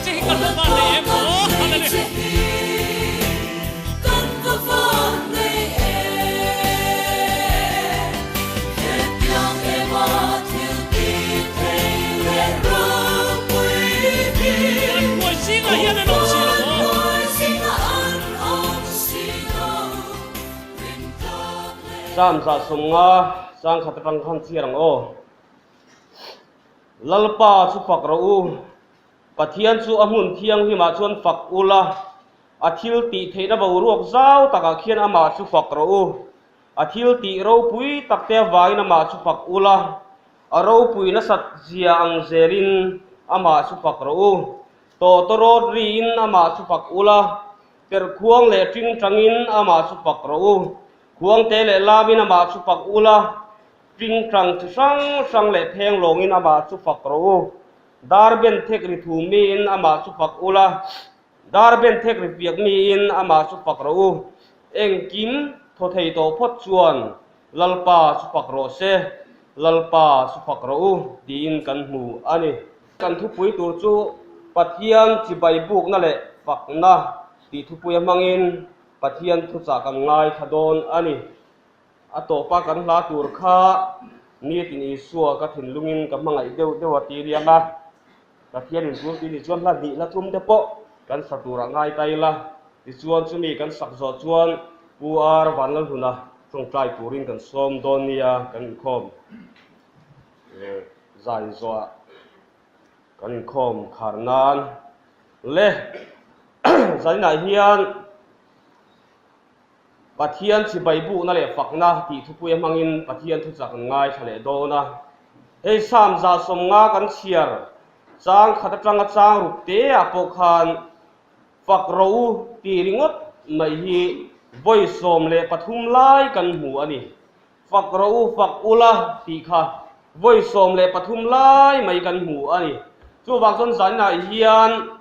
che hi kan va vannei em aw. Hallelujah. Van buai zingah hian an awm si lo maw? Sam 150 changkhat atang khan chhiar ang aw. Lalpa chu fak rawh u, Pathian chu a hmun thianghlimah chuan fak ula, a thil tih theihna boruak zau takah khian amah chu fak rawh u. A thil tih ropui takte avangin amah chu fak ula, a ropui nasat zia ang zelin amah chu fak rawh u. Tawtawrawt riin amah chu fak ula, perhkhuang leh tingtangin amah chu fak rawh u. Khuangte leh lamin amah chu fak ula, Tingtang chi hrang hrang leh pheng lawngin amah chu fak rawh u. Dar ben thek ri thu miin amah chu fak ula, dar ben thek ri piak miin amah chu fak rawh u. Engkim thaw thei tawh phawt chuan Lalpa chu fak rawh se, Lalpa chu fak rawh u tiin kan hmu a ni. Kan thupui tur chu Pathian chibai bukna leh fakna tih thupuia hmangin Pathian thuchah kan ngaithla dawn a ni. A tawpa kan hla tur kha nitin Isua ka thinlungin ka hmangaih deuh deuh a ti riang a, Pathianin chu tih ni chuan hla hnih hla thum te pawh kan sa turah ngai ta ila, tichuan chumi kan sak zawh chuan Pu Ar Vanlalhluna tawngtai turin kan sawm dawn nia kan inkhawm zai zawhah kan inkhawm khar nan le zaninah hian Pathian chibai bukna leh fakna tih thupuia hmangin Pathian thuchak an ngaithla leh dawn a. Hei Psalm 150 kan chhiar chang khat atanga chang ruk te ah pawh khan fak rawh u tih ringawt mai hi vawi 13 lai kan hmu a ni. Fak rawh u, fak ula tih kha vawi 13 lai mai kan hmu a ni. Chuvang chuan zaninah hian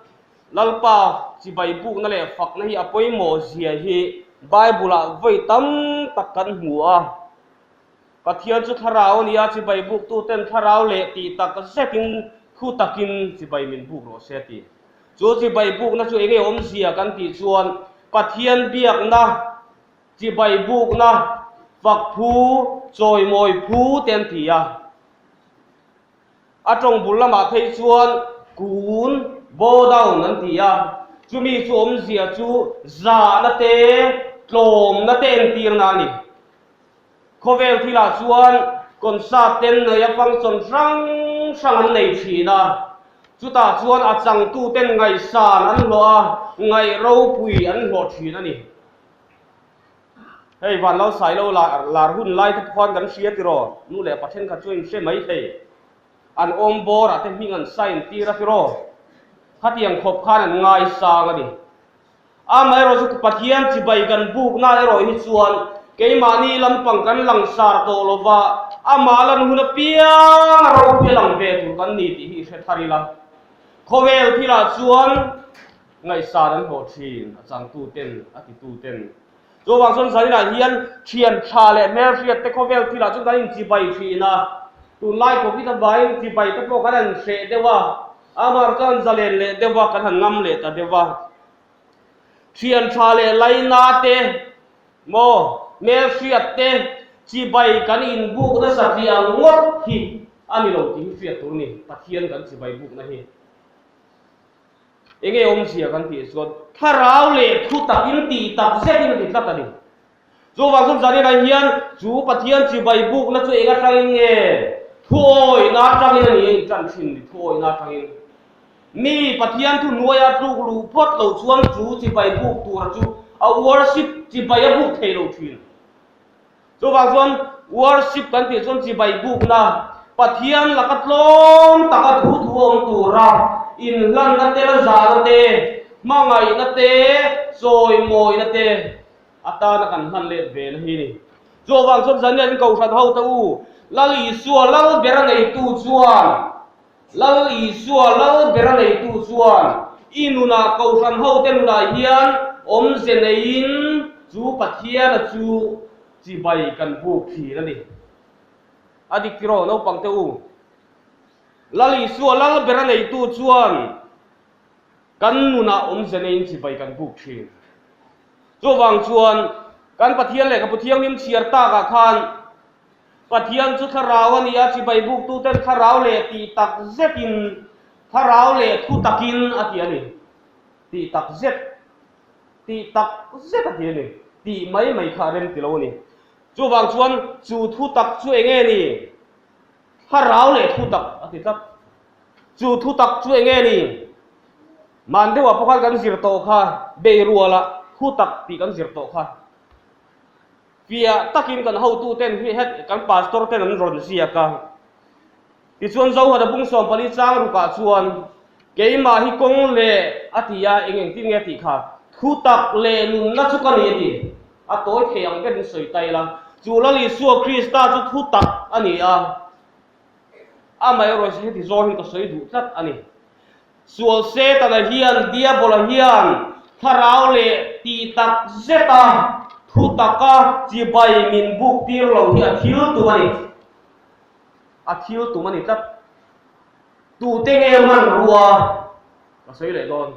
Lalpa chibai bukna leh fakna hi a pawimawh zia hi Bible-ah vawi tam tak kan hmu a. Pathian chu thlarau a ni a, chibai buktuten thlarau leh tih tak zetin thu takin chibai min buk rawh se a ti. Chu chibai bukna chu enge awmzia kan tih chuan Pathian biakna, chibai bukna, fak phu, chawimawi phu te an ti a. A tawng bul lamah phei chuan kun, bow down, an ti a, chumi chu awmzia chu zahna te, tlawmna te entirna a ni. Khawvel thilah chuan concert ten nei a function hrang hrang an nei thin a, chutah chuan a changtuten ngaihsan an hlawh a, ngaih ropui an hlawh thin a ni. Hei van lo sai lo lar lar hun lai te pawh khan kan hria tiraw? Nu leh pa thenkhat chu a inhre mai thei. An awm bawr ah te hming an sign tir a tiraw? Khatiang khawp khan an ngaisang a ni. Amaherawh chu Pathian chibai kan bukna erawh hi chuan keimahni lampang kan langsar tawh lo va, amah lan hun apiang a ropui a lang ve tur kan ni tih hi i hre thar ila. Khawvel thilah chuan Ngaihsan an hlawh thin, a changtu ten, a titu ten. Chuvang chuan zaninah hian thian tha leh hmelhriat te khawvel thilah chuan kan inchibai thin a, tunlai Covid avangin chibai te pawh kan han hreh deuh a, amah chuan zalen leh deuh a, kan han ngam leh ta deuh a. Thian tha leh laina te maw hmelhriat te chibai kan inbuk nasa tih ang ngawt hi a ni lo tih hi hriat tur a ni, Pathian kan chibai bukna hi. Enge awmzia kan tih chuan thlarau leh thu takin tih tak zetin a ti tlat a ni. Chuvang chuan zaninah hian chu Pathian chibai bukna chu eng atangin nge thuawihna atangin a ni a intan thin ni, thuawihna atangin. Mi Pathian thu hnuaia tluk luh phawt lo chuan chu chibai buk tura chu a worship chibai a buk thei lo thin. Chuvang chuan worship kan tih chuan chibai bukna, Pathian laka tlawm taka thu thu awm tura inhlanna te la zahna te, hmangaihna te, chawimawina te atana kan hman let ve na hi ni. Chuvang chuan zan hian Kohhran hote u, Lal Isua lal ber a neitu chuan, Lal Isua lal ber a neitu chuan i nunah Kohhran hote nunah hian awmze neiin chu Pathiana chu chibai kan buk thin a ni. A dik tiraw naupangte u? Lal Isua lal ber a neitu chuan. Kan nunah awmze neiin chibai kan buk thin. Chuvang chuan kan Pathian lehkhabu thianghlim chhiar takah khan Pathian chu thlarau a ni a, chibai buktuten thlarau leh tih tak zetin, thlarau leh thu takin a ti a ni. Tih tak zet, tih tak zet a ti a ni. Tih mai mai kha a rem ti lo a ni. Chuvang chuan chu thu tak chu eng nge ni? Thlarau leh thu tak a ti tlat. Chu thu tak chu eng nge ni? Man deuhah pawh khan kan zir tawh kha, beirualah thu tak tih kan zir tawh kha. Fiah takin kan hotuten hi het kan pastor ten an rawn ziak a. Tichuan Zohata bung 14 chang rukah chuan keimah hi kawng leh a ti a, eng engtin nge a tih kha? Thu tak leh nunna chu ka ni a ti. A tawi thei ang berin sawi ta ila, chu Lal Isua Krista chu thu tak a ni a. Amaherawhchu heti zawng hian ka sawi duh tlat a ni. Sual Setana hian, Diabola hian thlarau leh tih tak zeta thu taka chibai min buk tir lo hi a thil tum a ni. A thil tum a ni tlat. Tute nge hmanrua ka sawi leh dawn?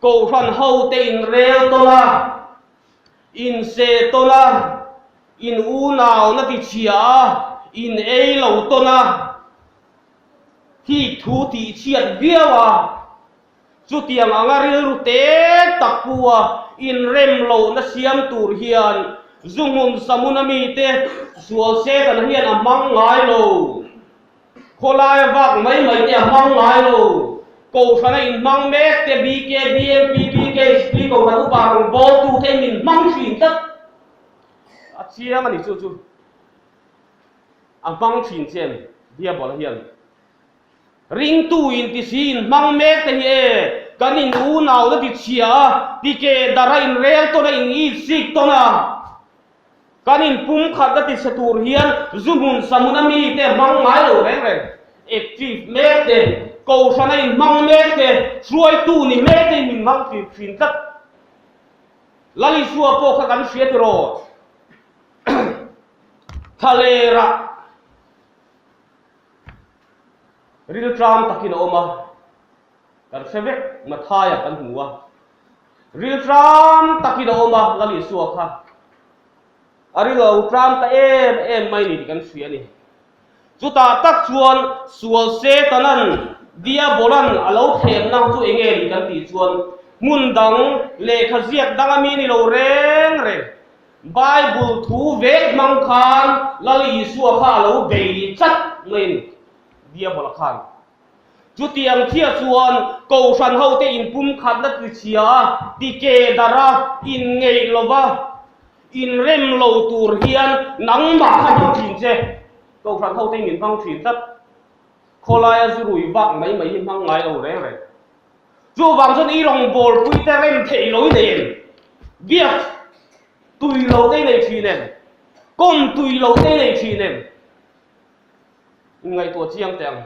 Kohhran hote inrel tawn a, inseh tawn a, in unauna ti chhia a, in ei lo tawn a, thik thu tih chhiat viau a, chutiang anga rilru te tak pu a inrem lohna siam tur hian zu hmun samuna mite sual Setana hian a hmang ngai lo. Khawlaia vak mai mai te a hmang ngai lo. Kohhrana inhmang mek te BK, BMP, BKHP kohhran upa rawn bawltu te min hmang thin tlat. A chiang a ni chu chu. A hmang thin che em Diabola hian. Ringtu intisi inhmang mek te hi e kan in unau na ti chhia a, ti ke darh a inrel tawn a, in itsik tawn a. Kan inpum khat a tichhe tur hian zu hmun samuna mite hmang ngai lo reng reng. Active mek te, kohhrana inhmang mek te, hruaitu ni mek te in min hmang thin thin tlat. Lal Isua pawh kha kan hria tiraw? Thlalerah rilṭam takin a awm a. Kan hre vek, Mathaia kan hmu a. Rilṭam takin a awm a, Lal Isua kha. A ri lo ṭam ta em em mai ni tih kan hria a ni. Chutah tak chuan sual Setanan, Diabolan a lo thlemna chu eng nge ni kan tih chuan hmun dang lehkha ziak dang a mi ni lo reng reng. Bible thu vek hmang khan Lal Isua kha a lo bei tlat mai a ni, Diabola khan. Chutiang thiah chuan Kohhran hote inpumkhatna tichhia a, tike darh a, inngeih lova, inrem lo tur hian nangmah kha hmang thin che. Kohhran hote in hmang thin tlat. Khawlaia zu rui vak mai mai hi hmang ngai lo reng reng. Chuvang chuan i rawngbawlpui te rem theih lo i nei em? Biak tui lo te i nei thin em? Kawm tui lo te i nei thin em? Inngaihtuah chiang teh ang.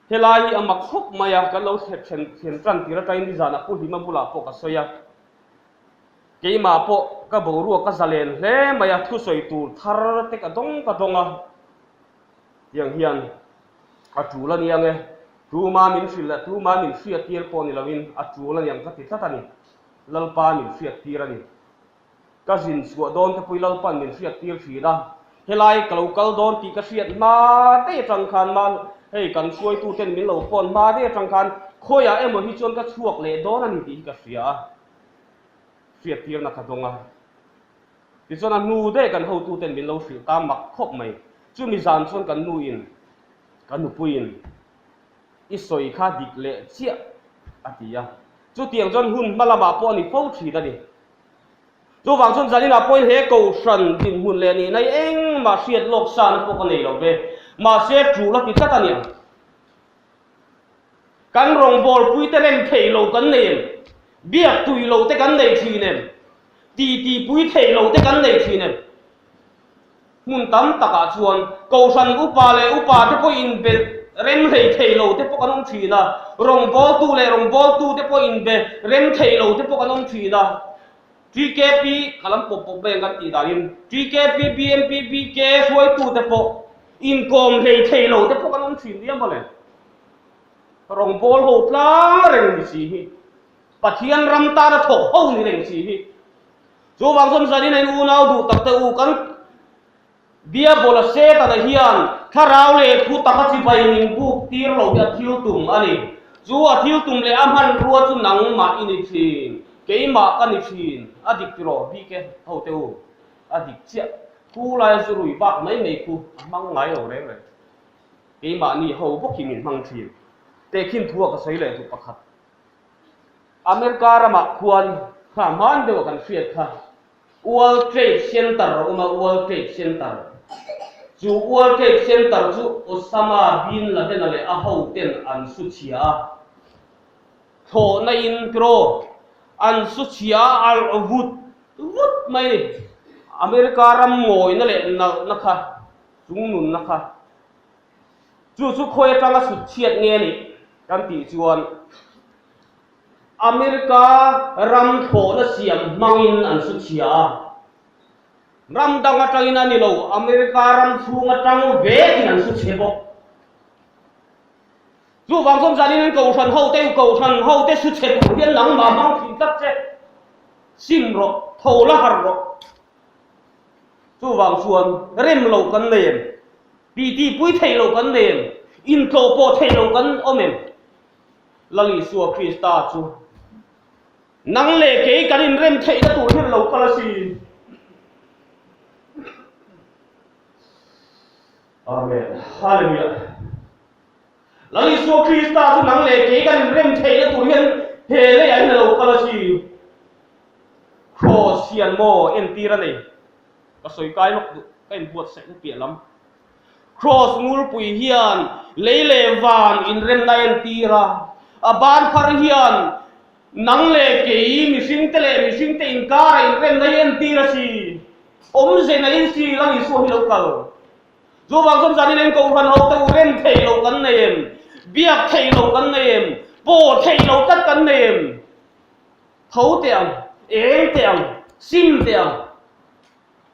Helai hi a mak khawp mai a, kan lo thlep thlen thlen tan tir atangin nizanah Pu Hlima bulah pawh ka sawi a. Keimah pawh ka boruak ka zalen hle mai a, thusawi tur thar te ka dawng ka dawng a. Tiang hian a tul a ni ang e, tuma min hrilh leh tuma min hriat tir pawh ni loin a tul a ni ang ka ti tlat a ni. Lalpa min hriat tir a ni. Ka zin chhuah dawn te pawh Lalpan min hriat tir thin a, helai ka lo kal dawn tih ka hriat hma daih atang khan ma hei kan hruaitu ten min lo phone hma daih atang khan khawiah emaw hi chuan ka chhuak leh dawn a ni tih hi ka hria a, hriat tirna ka dawng a. Tichuan a hnu daih kan hotu ten min lo hrilh ta mak khawp mai. Chumi zan chuan kan nuin, ka nupuiin i sawi kha dik leh chiah a ti a. Chutiang chuan hun hma lamah pawh a ni fo thin a ni. Chuvang chuan zaninah pawhin he kohhran dinhmun leh nihna hi engmah hriat lawk sana pawh ka nei lo ve. Mahse tul a ti tlat a niang. Kan rawngbawlpui te rem theih lo kan nei em? Biak tui lo te kan nei thin em? Titi pui theih lo te kan nei thin em? Hmun tam takah chuan kohhran upa leh upa te pawh inbe rem hlei thei lo te pawh kan awm thin a, rawngbawltu leh rawngbawltu te pawh inbe rem thei lo te pawh kan awm thin a. TKP, ka lam pawp pawp mai ang kan tih danin, TKP, BMP, BK hruaitu te pawh inkawm hlei thei lo te pawh kan awm thin nia mawle. Rawngbâwl ho tlâng reng ni si hi. Pathian ram tana thawk ho ni reng si hi. Chuvang chuan zanin a in unau duh tak te u kan Diabola Setana hian thlarau leh thu taka chibai min buk tir lo hi a thil tum a ni. Chu a thil tum leh a hmanrua chu nangmah i ni thin, keimah ka ni thin. A dik tiraw bik e ho te u, a dik chiah. Thu laia zu rui bak mai mai khu a hmang ngai lo reng reng. Keimahni ho bawk hi min hmang thin. Tehkhin thu a ka sawi leh duh pakhat. America ramah khuan kha hman deuh a kan hriat kha World Trade Center a awm a, World Trade Center. Chu World Trade Center chu Osama bin Laden-a leh a hoten an su chhia a. Thlawhna in tiraw an su chhia a, alh vut vut mai a ni. America ram ngawihna leh nalhna kha, chungnunna kha. Chu chu khawi atanga sut chhiat nge a nih kan tih chuan America ram thlawhna siam hmangin an su chhia a. Ram dang atangin a ni lo, America ram chhung atang vekin an su chhe bawk. Chuvang chuan zanin an kohhran ho te, kohhran ho te su chhe tur hian nangmah hmang thin tlat che. Sim rawh, tho la har rawh. Chuvang chuan rem lo kan nei em? Titipui theih loh kan nei em? Intlawh pawh theih loh kan awm em? Lal Isua Krista chu nang leh kei kan inrem theihna tur hian lo kal a si. Amen. Hallelujah. Lal Isua Krista chu nang leh kei kan inrem theihna tur hian he leiah hian a lo kal a si. Kraws hian maw entir a nei? Ka sawi kai lawk duh, ka inbuatsaihna piah lam. Kraws ngulpui hian lei leh van inremna a entir a, a ban phar hian nang leh kei mihringte leh mihringte inkara inremna hi entir a si. Awmze neiin si Lal Isua hi lo kal. Chuvang chuan zanin in kohhran ho te u rem thei lo kan nei em? Biak thei lo kan nei em? Paw thei lo tlat kan nei em? Tho teh ang, eng teh ang, sim teh ang.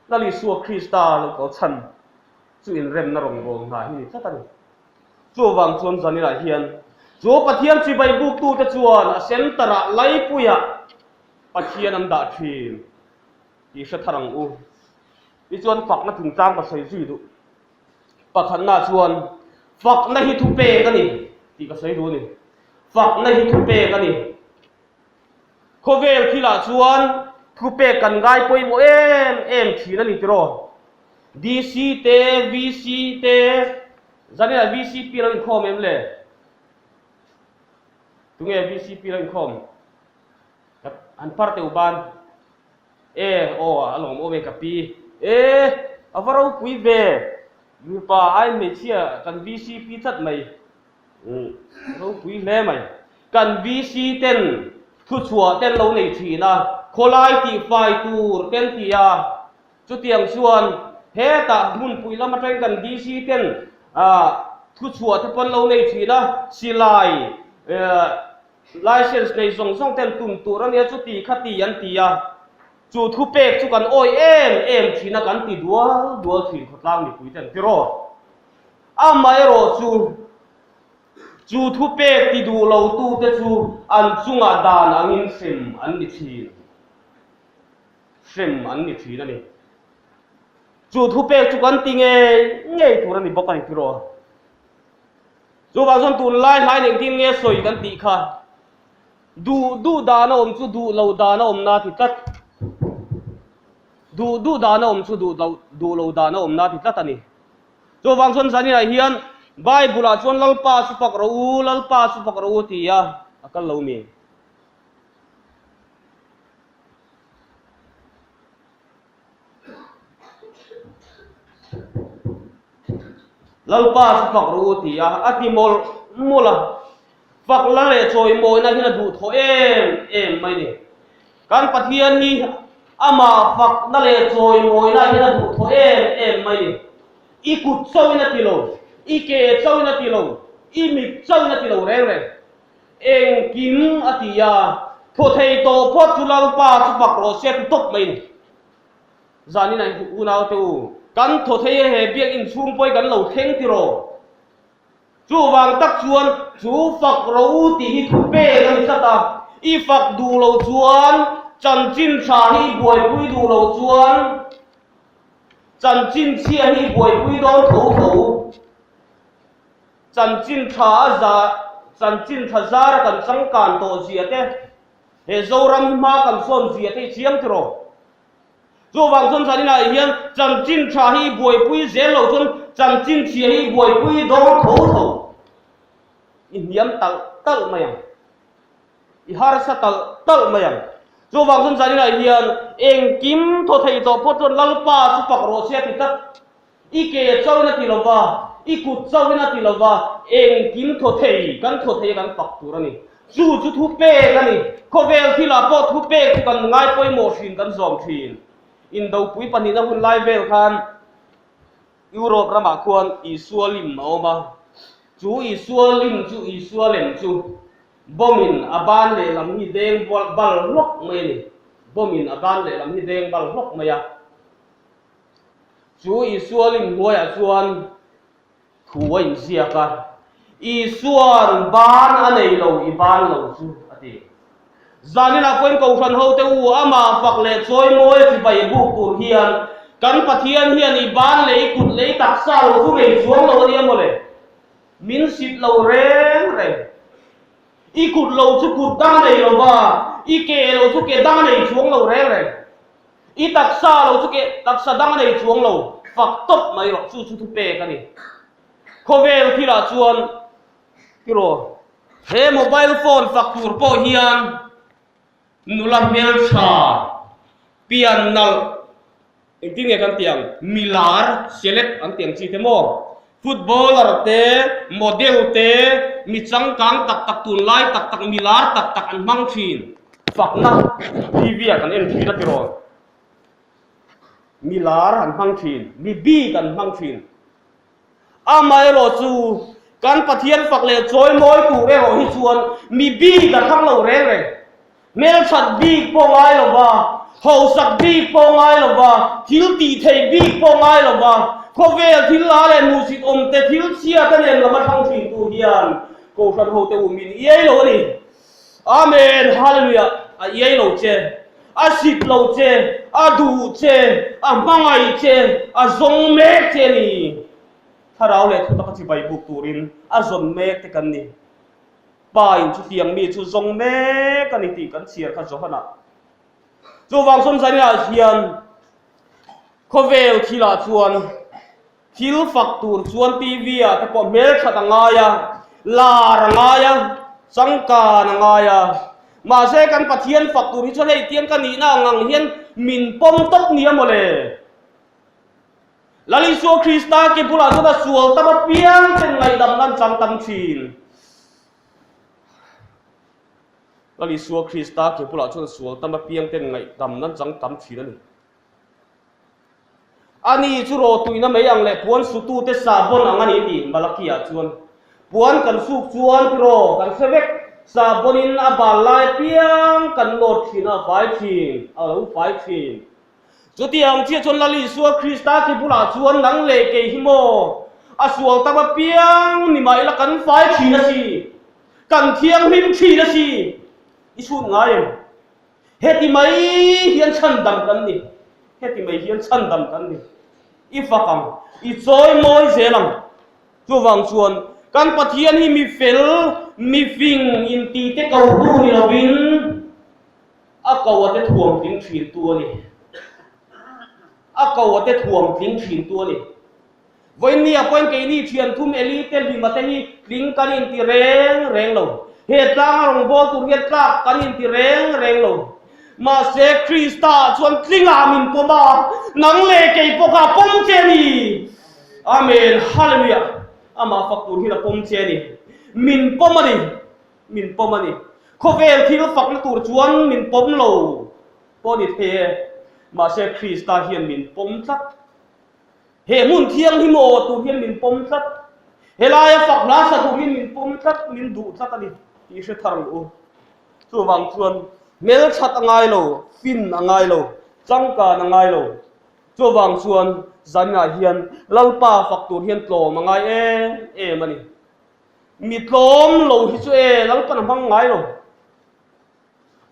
Lal Isua Krista lo kal chhan chu inremna rawngbâwl hna hi ni tlat a ni. Chuvang chuan zaninah hian chu Pathian chibai buktute chuan a centre-ah laipuiah Pathian an dah thin tih hre thar ang u. Tichuan fakna chungchang ka sawi zui duh. Pakhatna chuan fakna hi thupek a ni tih ka sawi duh a ni. Fakna hi thupek a ni. Khawvel thilah chuan thupek kan ngai pawimawh em em thin a ni tiraw? DC te, VC te, zaninah VCP lo inkhawm em le? Tunge VCP lo inkhawm? An phar teuh ban. E, aw, a lawm awm e ka pi. E, a va ropui ve. Mipa ai hmeichhia kan VCP tlat mai. Ropui hle mai. Kan VC ten thuchhuah ten lo nei thin a, khawlai tihfai tur ten ti a, chutiang chuan hetah hmunpui lam atangin kan DC ten thuchhuah te pawn lo nei thin a, silai license nei zawng zawng ten tum tur a nia chuti kha ti an ti a, chu thupek chu kan awih em em thin a kan ti dual dual thin khawtlang mipui ten tiraw. Amaherawh chu, chu thupek ti duh lotute chu an chungah dan angin hrem an ni thin. Hrem an ni thin a ni. Chu thupek chu kan ti ngei ngei tur a ni bawk a ni tiraw. Chuvang chuan tunlai hlain engtin nge sawi kan tih kha duh duh dan a awm chu duh lo dan a awm na ti tlat. Duh duh dan a awm chu duh lo duh lo dan a awm na ti tlat a ni. Chuvang chuan zaninah hian Bible-ah chuan Lalpa chu fak rawh u, Lalpa chu fak rawh u ti a, a kal lo mi? Lalpa chu fak rawh u ti a, a ti mawlh mawlh a. Fak la leh chawimawina hian a duhthawh em em mai ni. Kan Pathian hi amah fakna leh chawimawina hian a duhthawh em em mai ni. I kut chauhin a ti lo, i ke chauhin a ti lo, i mit chauhin a ti lo reng reng. Engkim a ti a, thaw thei tawh phawt chu Lalpa chu fak rawh se a ti tawp mai ni. Zanin a unaute u, kan thaw thei e he biakinn chhung pawh hi kan lo thleng tiraw? Chuvang tak chuan chu fak rawh u tih hi thu pek a ni tlat a, i fak duh lo chuan chanchin tha hi i buaipui duh lo chuan chanchin chhia hi i buaipui dawn tho tho. Chanchin tha a za chanchin tha zara kan changkan tawh zia te, he Zoram hi hma kan sawn zia te i chiang tiraw? Chuvang chuan zaninah hian chanchin tha hi buaipui zel lo chuan chanchin chhia hi buaipui dawn tho tho. I hniam talh talh mai ang. I harsa talh talh mai ang. Chuvang chuan zaninah hian engkim thaw thei tawh pawh chuan Lalpa chu fak rawh se a ti tlat. I ke chauhin a ti lo va, i kut chauhin a ti lo va, engkim thaw thei, kan thaw thei a kan fak tur a ni. Chu chu thu pek a ni. Khawvel thilah pawh thu pek chu kan ngai pawimawh thin, kan zawm thin. Indopui pahnihna hun lai vel khan Europe ramah khuan Isua lim a awm a. Chu Isua lim chu Isua lem chu bomb-in a ban lehlam hi deng bal hlawk mai a ni. Bomb-in a ban lehlam hi deng bal hlawk mai a. Chu Isua lim hnuaiah chuan thu a inziak a, Isua'n ban a nei lo, i ban lo chu, a ti. Zaninah pawhin Kohhran hote u, amah fak leh chawimawi a chibai buk tur hian kan Pathian hian i ban leh i kut leh i taksa lo chu ngei chuang lo a nia mawle. Min sit lo reng reng. I kut lo chu kut dang a nei lo va, i ke lo chu ke dang a nei chuang lo reng reng. I taksa lo chu ke taksa dang a nei chuang lo, fak tawp mai rawh, chu chu thu pek a ni. Khawvel thilah chuan tiraw he mobile phone fak tur pawh hian nula hmeltha pian nalh engtin nge kan tih ang milar celeb an tih ang chi te maw footballer te model te mi changkang tak tak tunlai tak tak milar tak tak an hmang thin. Fakna TV ah kan en thin a tiraw? Mi lar an hmang thin, mi bik an hmang thin. Amaherawh chu kan Pathian fak leh chawimawi tur erawh hi chuan mi bik a thlang lo reng reng. Hmelthat bik pawh ngai lo va, hausak bik pawh ngai lo va, thil tih theih bik pawh ngai lo va, khawvel thil la leh hmuhsit awm te thil chhia te nen lama thlang thin tu hian Kohhran hote u min iai lo a ni. Amen Hallelujah a iai lo che, a sit lo che, a duh che, a hmangaih che, a zawng mek che a ni. Thlarau leh thutak a chibai buk turin a zawn mek te kan ni. Pa in chutiang mi chu zawng mek a ni tih kan chhiar kha Johana. Chuvang chuan zaniah hian khawvel thilah chuan Thil fak tur chuan TV ah te pawh hmelthat a ngai a, lar a ngai a, changkan a ngai a. Mahse kan Pathian fak tur hi chuan hei tiang ka nihna ang ang hian min pawm tawp nia mawle. Lal Isua Krista ke bulah chuan a sual tam apiang ten ngaihdam nan chang tam thin. Lal Isua Krista ke bulah chuan a sual tam apiang ten ngaihdam nan chang tam thin a ni. Ani chu rawtuina mai ang leh puan sutute sahbawn ang a ni tih Malakia chuan puan kan suk chuan tiraw kan hre vek, sahbawnin a bal lai apiang kan nawt thin a, fai thin, a lo fai thin. Chutiang chiah chuan Lal Isua Krista ki bulah chuan nang leh kei hi maw a sual tam apiang ni mah ila kan fai thin a si, kan thianghlim thin a si, i chhut ngai em? Heti mai hian chhandam kan ni. Heti mai hian chhandam kan ni. I fak ang, i chawi mawi zel ang. Chuvang chuan kan Pathian hi mi fel, mi fing inti te kotu ni lovin a ko a te thuam tling thin tu a ni. A ko a te thuam tling thin tu a ni. Vawiinni ah pawhin keini thian thum Eli te Hlima te hi tling kan inti reng reng lo. He tlanga rawngbâwl tur hian tlak kan inti reng reng lo. Mahse Krista ah chuan tlingah min pawm a, nang leh kei pawh kha a pawm che a ni. Amen. Hallelujah. Amah fak tur hian a pawm che a ni. Min pawm a ni. Min pawm a ni. Khawvel thil fakna tur chuan min pawm lo pawh a ni thei e. Mahse Krista hian min pawm tlat. He hmun thianghlim aw tur hian min pawm tlat, helaia fak hla sa tur hian min pawm tlat, min duh tlat a ni tih hre thar ang u. Chuvang chuan hmelthat a ngai lo, fin a ngai lo, changkan a ngai lo. Chuvang chuan zaninah hian Lalpa fak tur hian tlawm a ngai em em a ni. Mi tlawm lo hi chu e Lalpan a hmang ngai lo.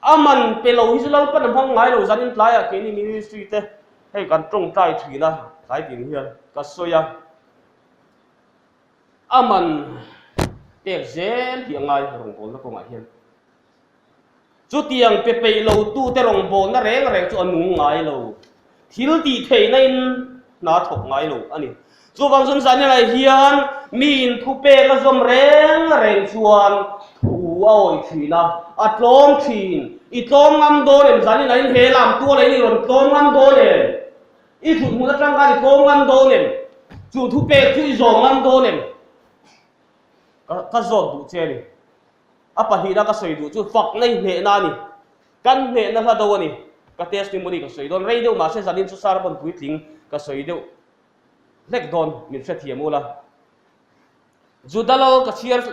A man pe lo hi chu Lalpan a hmang ngai lo zanin tlaiah keini ministry te hei kan tawngtai thin a, tlai tin hian ka sawi a. A man pek zel hi a ngai rawngbawlna kawngah hian. Chutiang pe peih lo tute rawngbawlna reng reng chu a nung ngai lo. Thil tih theihna in hna thawk ngai lo a ni. Chuvang chuan zaninah hian mi in thu pek a zawm reng reng chuan thu a awih thin a, a tlawm thin. I tlawm ngam dawn em? Zaninah in he lam tual in i rawn tlawm ngam dawn em? I thut hmun atang khan i tlawm ngam dawn em? Chu thu pek chu i zawm ngam dawn em? Ka zawt duh che a ni. A pahnihna ka sawi duh chu fakna i hnehna a ni. Kan hnehna hla do a ni. Ka testimony ka sawi dawn rei deuh mahse zanin chu sermon puitling ka sawi deuh hlek dawn min hrethiam ula. Juda lo ka chhiar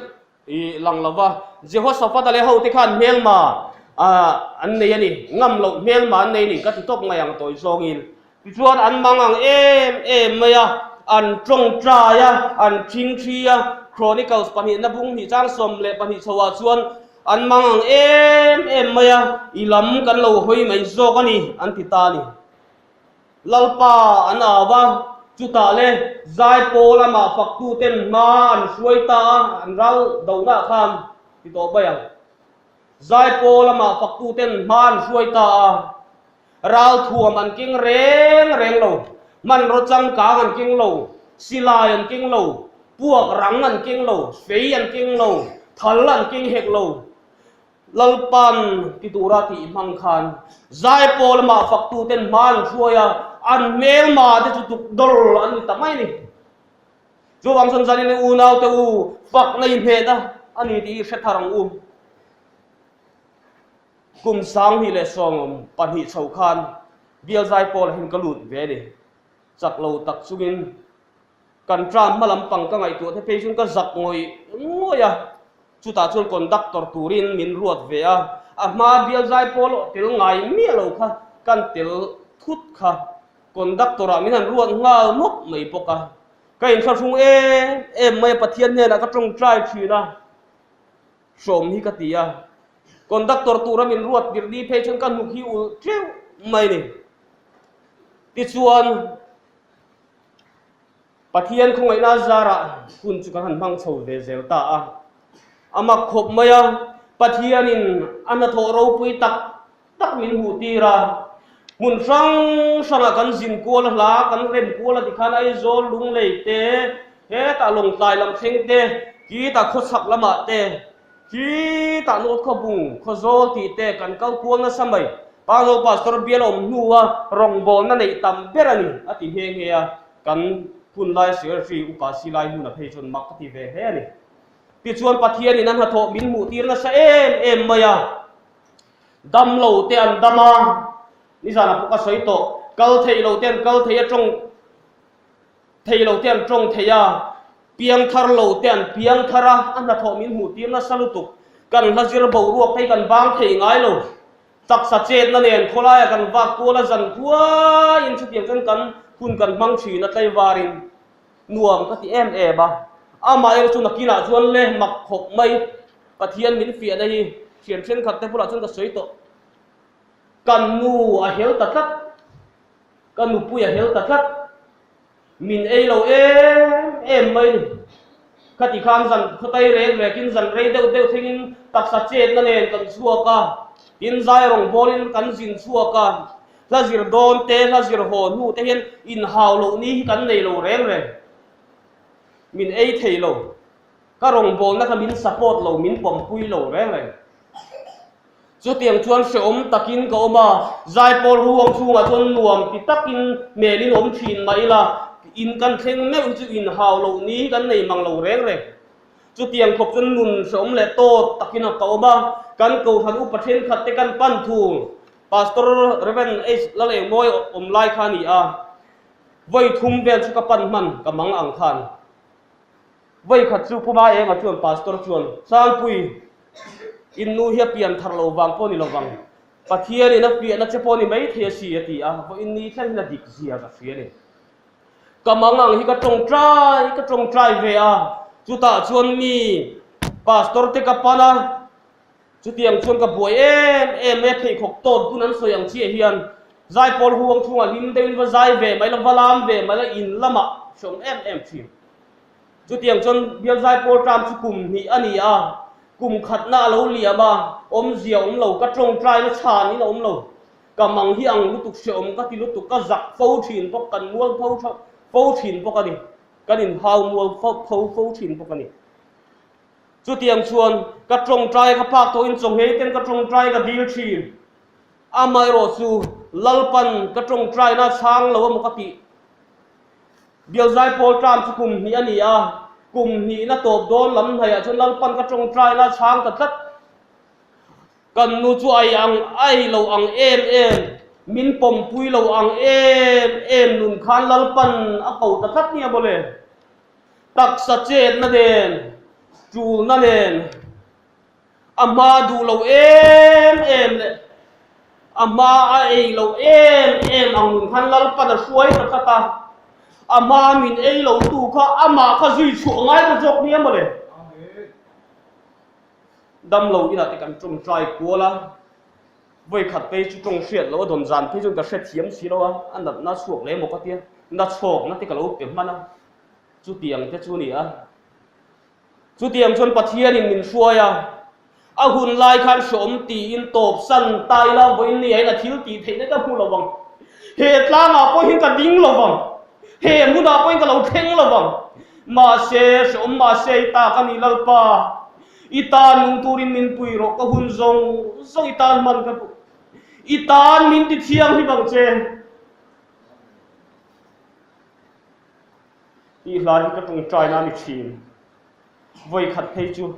i lang lo va, Jehoshaphat-a leh hote khan hmelma an nei a ni, ngam loh hmelma an nei a ni ka ti tawp mai ang tawi zawngin. Tichuan an mang ang em em mai a, an tawngtai a, an thingthi a, Chronicles pahnihna bung hnih chang 12 chhoah chuan an mang ang em em mai a, i lam kan lo hawi mai zawk a ni, an ti ta a ni. Lalpa an au a, chutah le Zaipawl amah faktuten hma an hruai ta a, an ral dohna khan ti tawh mai ang. Zaipawl amah faktuten hma an hruai ta a. Ralthuam an keng reng reng lo, hmanraw changkang an keng lo, silai an keng lo, puak rang an keng lo, fei an keng lo, thal an keng hek lo. Lalpan ti tura tih hmang khan Zaipawl lamah faktuten hma an hruai a, an hmelma te chu tukdawr an ni ta mai a ni. Chuvang chuan zanin unaute u fakna i hnehna a ni tih hi hre thar ang u. Kum 2012 chho khan bial zai pawl ah hian ka lut ve a ni. Chak lo tak chungin kan tram hma lampang ka ngaihtuah te phei chuan ka zak ngawih ngawih a, chutah chuan conductor turin min ruat ve a, a hma bial zai pawl tel ngai miah lo kha kan tel thut kha conductor ah min han ruat nghal mawp mai bawk a, ka inthlahrung em em mai a, Pathian hnenah ka tawngtai thin a. Hrawm hi ka ti a, conductor tura min ruat tir ni phei chuan ka hnuk hi ulh teuh mai ni. Tichuan, Pathian khawngaihna zarah hun chu kan han hmang chho ve zel ta a. A mak khawp mai a, Pathianin a hnathawh ropui tak tak min hmuh tir a. Hmun hrang hrangah kan zin kual a, hla kan rem kual a tikhan Aizawl, Lunglei te, hetah Lawngtlai lam thleng te, khitah khawchhak lamah te, khitah North Khawbung, Khawzawl tih te kan kal kual nasa mai. Panglo Pastor bial awm hnua rawngbawlna neih tam ber a ni a ti nghe nghe a, kan hunlai Secretary Upa Silai hmuna phei chuan mak ka ti ve hle a ni. Tichuan Pathianin a hnathawh min hmuh tir nasa em em mai a. Dam lo te an dam a, nizanah pawh ka sawi tawh, kal thei lo te an kal thei a, tawng thei lo te an tawng thei a, piang thar lo te an piang thar a, a hnathawh min hmuh tir nasa lutuk. Kan hla zir boruak phei kan bang thei ngai lo. Taksa chetna nen khawlaiah kan vak kual a, zan khuaiin chutiang chuan kan hun kan hmang thin a, tlaivarin nuam ka ti em em a. Amaherawhchu chu nakinah chuan le mak khawp mai. Pathian min fiahna hi thian thenkhat te bulah chuan ka sawi tawh. Kan nu a hel ta tlat, ka nupui a hel ta tlat, min ei lo em em mai ni. Khati khan zan khawtai rek rekin zan rei deuh deuh thlengin taksa chetna nen kan chhuak a, tin zai rawng bawlin kan zin chhuak a, hla zir dawn te, hla zir haw hnu te hian inhau loh ni hi kan nei lo reng reng. Min ei thei lo. Ka rawngbawlna kha min support lo, min pawmpui lo reng reng. Chutiang chuan hrehawm takin ka awm a, Zaipawl huang chhungah chuan nuam ti takin hmelin awm thin mah ila, in kan thleng meuh hi chu inhau loh ni hi kan nei mang lo reng reng. Chutiang khawp chuan nun hrehawm leh tawt takin ka awm a, kan kohhran upa thenkhat te kan pan thung, Pastor Rev. H. Lalengmawi awm lai kha a ni a, vawi thum vel chu ka pan hman ka mang ang khan. Vawikhat chu Pu Maenga chuan Pastor chuan, Sangpui, in nu hi a pian thar lo vang pawh ni lo vang, Pathianin a piahna che pawh ni maithei a si a ti a, vawiin ni thleng hian a dik zia ka hria a ni. Ka mangang hi ka tawngtai ka tawngtai ve a, chutah chuan mi. Pastor te ka pan a, chutiang chuan ka buai em em e, pheikhawk tawt bun an sawi ang chiah hian zaipawl huang chhungah hlim deuhin va zai ve mai la, va lam ve mai la, in lamah hreawm em em thin. Chutiang chuan bial zaipawl term chu kum hnih a ni a, kum khatna a lo liam a, awmzia awm lo, ka tawngtaina chhanin a awm lo. Ka mang hi ang lutuk hreawm ka ti lutuk, ka zak fo thin bawk, kan mual pho tha fo thin bawk a ni, kan inhau mual pho fo thin bawk a ni. Chutiang chuan ka tawngtai ka phak tawhin chawnghei ten ka tawngtai ka dil thin. Amaherawh chu Lalpan ka tawngtaina chhang lo emaw ka tih. Bial zaipawl term chu kum hnih a ni a, kum hnihna tawp dawn lam hnaiah chuan Lalpan ka tawngtaina chhang ta tlat. Kan nu chu ai ang ai lo ang em em, min pawmpui lo ang em em nun khan Lalpan a ko ta tlat nia mawle. Taksa chetna nen, tulna nen, a hma duh lo em em leh a hma a ei lo em em ang nun khan Lalpan a hruai ta tlat a, a hma min ei lo tu kha amah kha zui chhuah ngai ta zawk nia mawle. Damlo inah te kan tawngtai kual a, vawikhat phei chu tawng hriat loh a dawn zan phei chuan ka hrethiam si lo a, a natna a chhuak leh emaw ka tia, na chhawkna te ka lo pe hman a, chutiang te chu a ni a. Chutiang chuan Pathianin min hruai a, a hun lai khan hreawm tiin tawp san ta ila vawiin ni ah hian a thil tih theihna ka hmu lo vang, he tlangah pawh hian ka ding lo vang, he hmunah pawhin ka lo thleng lo vang, mahse hreawm mahse i ta ka ni Lalpa, i tan nung turin min pui rawh, ka hun zawng zawng i tan hman ka duh, i tan min ti thianghlim ang che. Tih hla hi ka tawngtaina a ni thin. Vawi khat phei chu.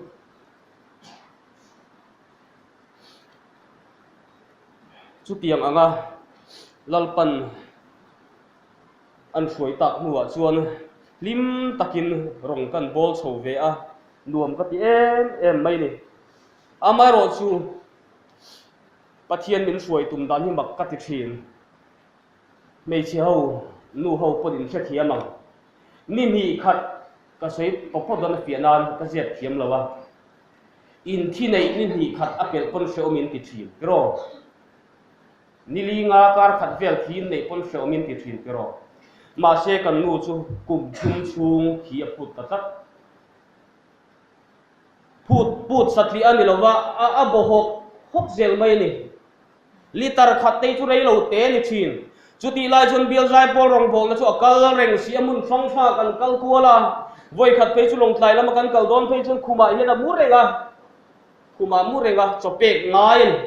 Chutiang anga Lalpan an hruai tak hnuah chuan hlim takin rawng kan bawl chho ve a, nuam ka ti em em mai ni. Amaherawh chu Pathian min hruai tum dan hi mak ka ti thin. Hmeichhe ho, nu ho pawhin hrethiam ang. Ni hnih khat ka sawi pawp pawp dawn a fiah nan ka ziak thiam lo a. Inthi neih ni hnih khat a pelh pawn hrehawm in ti thin tiraw? Ni li nga kar khat vel thi in neih pawn hrehawm in ti thin tiraw? Mahse kan nu chu kum thum chhung thi a phut ta tlat. Phut put satliah a ni lo va, a a baw hawk hawk zel mai a ni. Litre khat te chu rei lo te a ni thin. Chutih lai chuan Bial Zaipawl rawngbawlna chu a kal reng si a, hmun hrang hrangah kan kal kual a. Vawi khat phei chu Lawngtlai lama kan kal dawn phei chuan khumah hian a mu reng a, khumah a mu reng a, chaw pek ngai a ni.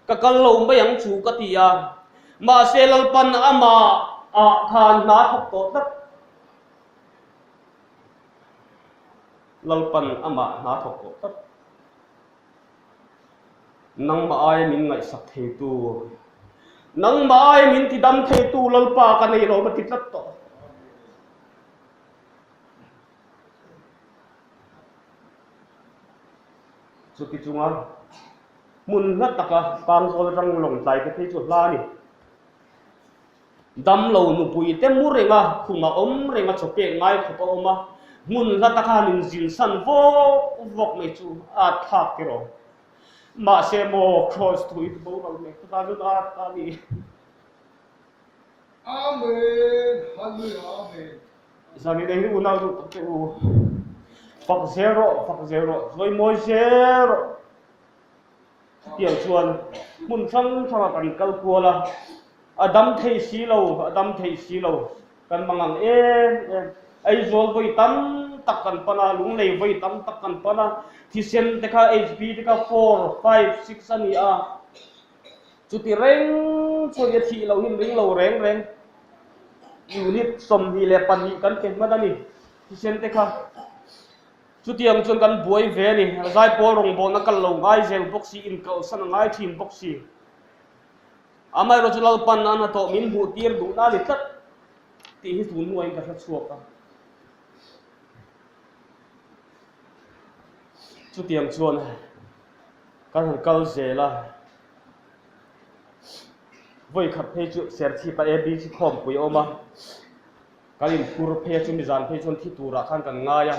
Ka kal lo mai ang chu ka ti a, mahse Lalpan amah ah khan hna thawk tawh tlat. Lalpan amah hna thawk tawh tlat. Nangmah aia min ngaihsak theitu, nangmah aia min tidam theitu Lalpa ka nei lo ma ti tlat tawh. Chuti chunga hmun hla taka Pangzawl atang Lawngtlai te phei chu hla a ni. Damlo nupui te mu renga khumah awm renga chaw pek ngai khawp a awm a, hmun hla taka han inzinsan vawk vawk mai chu a thlak tiraw. Mahse maw Kraws thu i boral mek ta tan chuan a ta a ni. Amen Hallelujah Amen. Zan in hi unau duh tak che u. Fak zel rawh, fak zel rawh, zawi mawi zel rawh. Chutiang chuan hmun hrang hrangah kan kal kual a, a dam thei si lo, a dam thei si lo, kan mang ang em em. Aizawl vawi tam tak kan pan a, Lunglei vawi tam tak kan pan a, thisen te kha HB te kha four, five, six a ni a, chuti reng chuan i a thih loh hi ring lo reng reng. Unit 22 kan pe hman a ni, thisen te kha. Chutiang chuan kan buai ve a ni. Zaipawl rawngbawlna kal lo ngai zel bawk si, inkalhsan a ngai thin bawk si. Amaherawh chu Lalpan a hnathawh min hmuh tir duhna a ni tlat tih hi tun hnuaiin ka hre chhuak a. Chutiang chuan kan han kal zel a. Vawi khat phei chu Serchhipa ABC khawmpui a awm a. Kan inphur phei a, chumi zan phei chuan thi turah khan kan ngai a,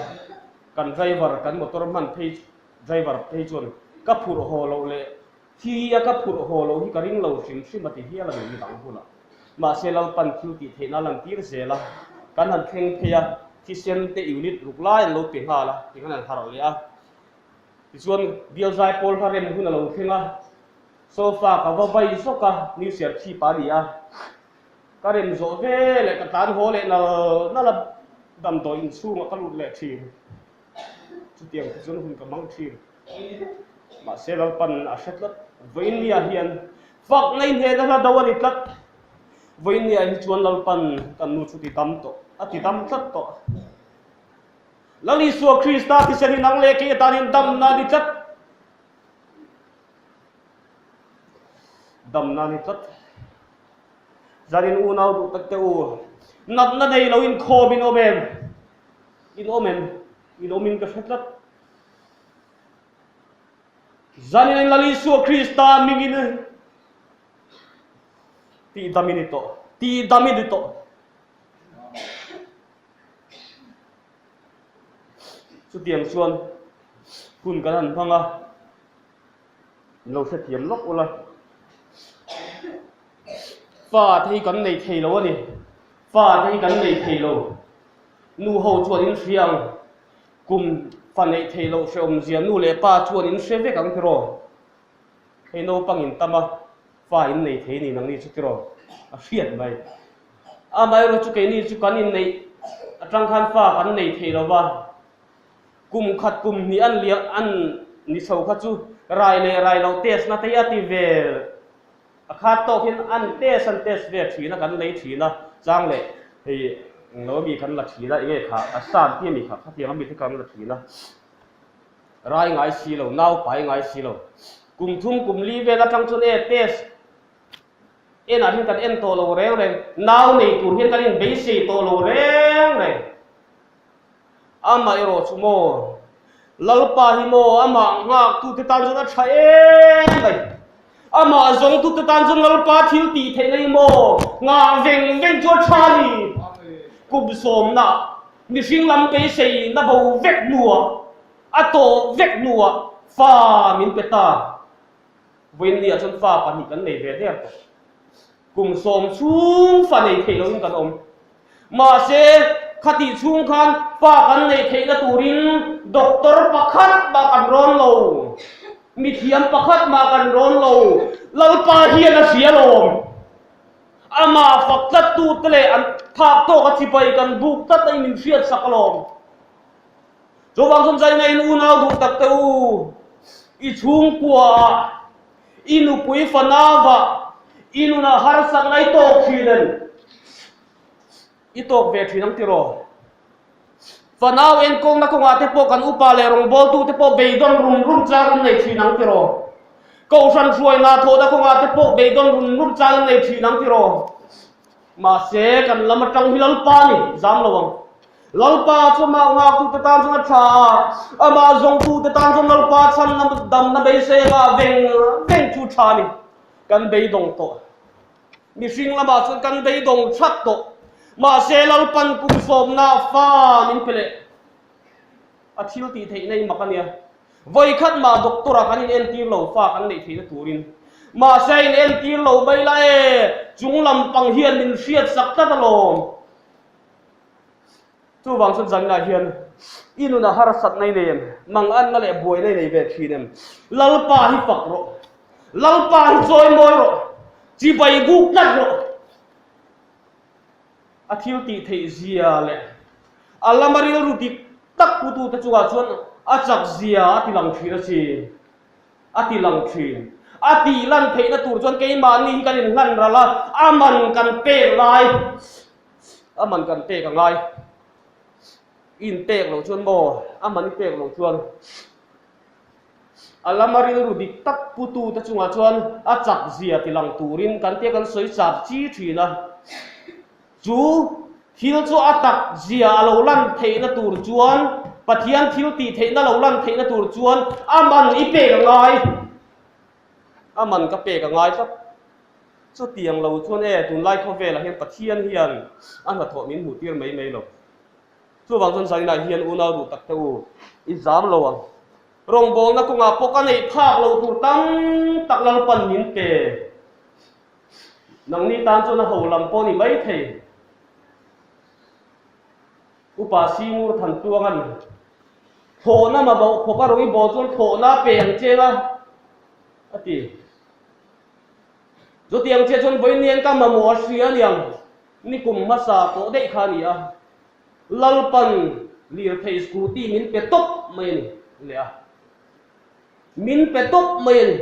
kan driver kan motor hman phei. Driver phei chuan ka phurh haw loh leh thi a ka phurh haw loh hi ka ring lo hrim hrim a ti hial a ni midang bulah. Mahse Lalpan thil tih theihna a lantir zel a, kan han thleng phei a, thisen te unit ruk lai an lo pe nghal a, tikhan an harh leh a. Tichuan bial zai pawl kha rem hun a lo thleng a, sofa ka va vai zawk a, New Serchhip a ni a, ka rem zawh ve leh ka tlan haw leh nal nal a, damdawi inchhungah ka lut leh thin. Chutiang te chuan hun ka hmang thin. Mahse Lalpan a hre tlat. Vawinia hian fakna i hnehna hla do a ni tlat. Vawinia hi chuan Lalpan kan nu chu ti dam tawh, a ti dam tlat tawh. Lal Isua Krista thisen hi nang leh kei atanin damna a ni tlat. Damna a ni tlat. Zanin unau duh tak te u, natna nei lo inkhawm in awm em? In awm em? In awm in ka hre tlat. Zanin in Lal Isua Krista mingin tihdam i ni tawh. Tihdam i ni tawh. Chutiang chuan hun kan han hmang a, in lo hrethiam lawk ula. Fa te hi kan nei thei lo a ni. Fa te hi kan nei thei lo. Nu ho chuan in hria ang, kum fa neih theih loh hrehawm zia nu leh pa chuan in hre vek ang tiraw? Hei naupang in tam a, fa in nei thei ni nangni chu tiraw? A hriat mai. Amaherawh chu keini chu kan inneih atang khan fa kan nei thei lo va, kum khat kum hnih an liah an ni chho kha chu rai leh rai loh test na te hi a ti ve. A khat tawk hian an test an test ve thin a, kan lei thin a, chang leh hei englo ami kan la thin a, enge kha a san tih ami kha khatiang ami te kan la thin a, rai ngai si lo, nau pai ngai si lo, kum thum kum li vel atang chuan e test enah hian kan en tawh lo reng reng, nau nei tur hian kan inbeisei tawh lo reng reng. Amaherawh chu maw, Lalpa hi maw amah nghaktute tan chuan a tha em mai. Amah zawngtute tan chuan Lalpa thil tih theihna hi maw nghah veng veng chu a tha a ni. Kum sawmna mihring lam beisei na bo vek hnuah, a tawh vek hnuah fa min pe ta. Vawiinniah chuan fa pahnih kan nei ve der tawh. Kum sawm chhung fa nei theih loin kan awm. Mahse, khatih chhung khan fa kan neih theihna turin doctor pakhat mah kan rawn lo, mithiam pakhat mah kan rawn lo. Lalpa hian a hria lawm. Amah fak tlattute leh an phak tawk a chibai kan buk tlat a i min hriatsak alawm. Chuvang chuan China in unau duh tak te u, i chhungkuaah I nupui fanava i nunah harsatna i tawk thin em? I tawk ve thin ang tiraw? Fanau enkawlna kawngah te pawh kan upa leh rawngbawltu te pawh beidawn rum rum chang an nei thin ang tiraw? Kohhran hruaina thawhna kawngah te pawh beidawn rum rum chang an nei thin ang tiraw? Mahse, kan lam atang hi Lalpa a ni, zam lo ang. Lalpa chu amah nghaktute tan chuan a tha a, amah zawngtute tan chuan Lalpa chhanna damna beisei anga veng veng chu tha a ni. Kan beidawng tawh. Mihring lamah chuan kan beidawng that tawh. Mahse, Lalpan kum sawmna fa min pe leh. A thil tih theihna i mak a nia. Vawi khat mah doctor ah kan in entir lo fa kan neih theihna turin. Mahse in entir lo mai la e, chung lam pang hian min hriat sak tlat alawm. Chuvang chuan zanah hian i nunah harsatna i nei em? Manganna leh buaina i nei ve thin em? Lalpa hi fak rawh. Lalpa hi chawi mawi rawh. Chibai buk tlat rawh. A thil tih theih zia leh a lama rilru dik tak putute chungah chuan a chak zia a ti lang thin a si. A ti lang thin. A tih lan theihna tur chuan keimahni hi kan inhlan ral a, a man kan pek lai, a man kan pek a ngai. I inpek loh chuan maw, a man i pek loh chuan A lama rilru dik tak putute chungah chuan a chak zia ti lang turin kan tia kan sawi chak chi thin a. Chu thil chu a tak zia a lo lan theihna tur chuan, Pathian thil tih theihna lo lan theihna tur chuan a man i pek a ngai. A man ka pek a ngai tlat. Chutiang lo chuan e, tunlai khawvelah hian Pathian hian a hnathawh min hmuh tir mai mai lo. Chuvang chuan Zainah hian unau duh tak te u, i zam lo ang. Rawngbawlna kawngah pawh ka neih phak loh tur tam tak Lalpan min pe. Nangni tan chuan a ho lam pawh a ni maithei. Upa Singur Thantuanga'n thlawhna mamawh khawp a rawn i bawl chuan thlawhna a pe ang cheng a, a ti. Chutiang chiah chuan vawiin ka mamawh a hria aniang, nikum hmasa tawh daih kha a ni a. Lalpan lirthei scooty min pe tawp mai a ni leh a. Min pe tawp mai a ni.